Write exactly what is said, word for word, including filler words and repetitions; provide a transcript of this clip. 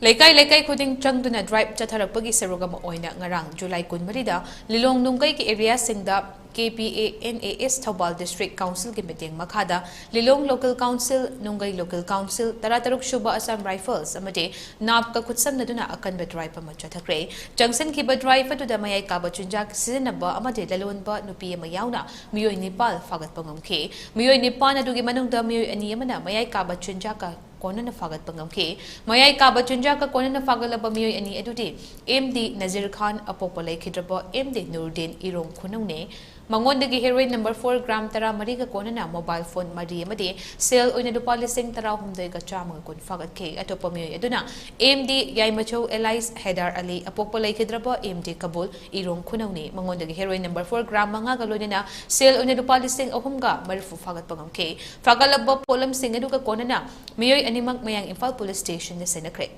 ꯂꯩꯀꯥꯏ ꯂꯩꯀꯥꯏ ꯈꯨꯗꯤꯡ ꯆꯪꯗꯨꯅ ꯗ꯭ꯔꯥꯏꯕ ꯆꯠꯊꯔꯛꯄꯒꯤ ꯁꯔꯨꯛ ꯑꯃ ꯑꯣꯏꯅ ꯉꯔꯥꯡ ꯖꯨꯂꯥꯏ ꯀꯨꯟꯃꯔꯤꯗ ꯂꯤꯂꯣꯡ ꯅꯨꯡꯒꯩꯒꯤ ꯑꯦꯔꯤꯌꯥꯁꯤꯡꯗ K P A N A S Thoubal district ꯀꯥꯎꯟꯁꯤꯜꯒꯤ ꯃꯇꯦꯡ ꯃꯈꯥꯗ Lilong local council, Nunggei local council, ꯇꯔꯥꯇꯔꯨꯛ ꯁꯨꯕ ꯑꯁꯥꯝ ꯔꯥꯏꯐꯜꯁ ꯑꯃꯗꯤ ꯅꯥꯞꯀ ꯈꯨꯠꯁꯝꯅꯗꯨꯅ ꯑꯀꯟꯕ ꯗ꯭ꯔꯥꯏꯕ ꯑꯃ ꯆꯠꯊꯈ꯭ꯔꯦ꯫ ꯆꯪꯁꯤꯟꯈꯤꯕ ꯗ꯭ꯔꯥꯏꯕ ꯑꯗꯨꯗ ꯃꯌꯥꯏ ꯀꯥꯕ ꯆꯤꯟꯖꯥꯛ ꯁꯤꯖꯤꯟꯅꯕ ꯑꯃꯗꯤ ꯂꯂꯣꯟꯕ ꯅꯨꯄꯤ ꯑꯃ ꯌꯥꯎꯅ ꯃꯤꯑꯣꯏ ꯅꯤꯄꯥꯜ ꯐꯥꯒꯠꯄ ꯉꯝꯈꯤ꯫ ꯃꯤꯑꯣꯏ ꯅꯤꯄꯥꯜ ꯑꯗꯨꯒꯤ ꯃꯅꯨꯡꯗ ꯃꯤꯑꯣꯏ ꯑꯅꯤ ꯑꯃꯅ ꯃꯌꯥꯏ ꯀꯥꯕ ꯆꯤꯟꯖꯥꯛꯀ ꯀꯣꯟꯅꯅ ꯐꯥꯒꯠꯄ ꯉꯝꯈꯤ꯫ ꯃꯌꯥꯏ ꯀꯥꯕ ꯆꯤꯟꯖꯥꯛꯀ ꯀꯣꯟꯅꯅ ꯐꯥꯒꯠꯂꯕ ꯃꯤꯑꯣꯏ ꯑꯅꯤ ꯑꯗꯨꯗꯤ ꯑꯦꯝ ꯗꯤ ꯅꯖꯤꯔ ꯈꯥꯟ, ꯑꯄꯣꯛꯄ ꯂꯩꯈꯤꯗ꯭ꯔꯕ ꯑꯦꯝ ꯗꯤ ꯅꯨꯔꯗꯤꯟ, ꯏꯔꯣꯡ ꯈꯨꯅꯧꯅꯦ꯫ ꯃꯉꯣꯟꯗꯒꯤ ꯍꯦꯔꯣꯏꯟ ꯅꯝꯕꯔ ꯐꯣꯔ ꯒ꯭ꯔꯥꯝ ꯇꯔꯥꯃꯔꯤꯒ ꯀꯣꯟꯅꯅ ꯃꯣꯕꯥꯏꯜ ꯐꯣꯟ ꯃꯔꯤ ꯑꯃꯗꯤ ꯁꯦꯜ ꯑꯣꯏꯅ ꯂꯨꯄꯥ ꯂꯤꯁꯤꯡ ꯇꯔꯥꯍꯨꯝꯗꯣꯏꯒ ꯆꯥꯝꯃꯒ ꯀꯨꯟ ꯐꯥꯒꯠꯈꯤ꯫ ꯑꯇꯣꯞꯄ ꯃꯤꯑꯣꯏ ꯑꯗꯨꯅ ꯑꯦꯝ ꯗꯤ ꯌꯥꯏꯃꯆꯧ ꯑꯦꯂꯥꯏꯁ ꯍꯦꯗꯥꯔ ꯑꯂꯤ, ꯑꯄꯣꯛꯄ ꯂꯩꯈꯤꯗ꯭ꯔꯕ ꯑꯦꯝ ꯗꯤ ꯀꯕꯨꯜ, ꯏꯔꯣꯡ ꯈꯨꯅꯧꯅꯤ꯫ ꯃꯉꯣꯟꯗꯒꯤ ꯍꯦꯔꯣꯏꯟ ꯅꯝꯕꯔ ꯐꯣꯔ ꯒ꯭ꯔꯥꯝ ꯃꯉꯥꯒ ꯂꯣꯏꯅꯅ ꯁꯦꯜ ꯑꯣꯏꯅ ꯂꯨꯄꯥ ꯂꯤꯁꯤꯡ ꯑꯍꯨꯝꯒ ꯃꯔꯤꯐꯨ ꯐꯥꯒꯠꯄ ꯉꯝꯈꯤ꯫ ꯐꯥꯒꯠꯂꯕ ꯄꯣꯠꯂꯝꯁꯤꯡ ꯑꯗꯨꯒ ꯀꯣꯟꯅꯅ ꯃꯤꯑꯣꯏ ꯑꯅꯤꯃꯛ ꯃꯌꯥꯡ ꯏꯝꯐꯥꯜ ꯄꯨꯂꯤꯁ ꯁ꯭ꯇꯦꯁꯟꯗ ꯁꯦꯟꯅꯈ꯭ꯔꯦ꯫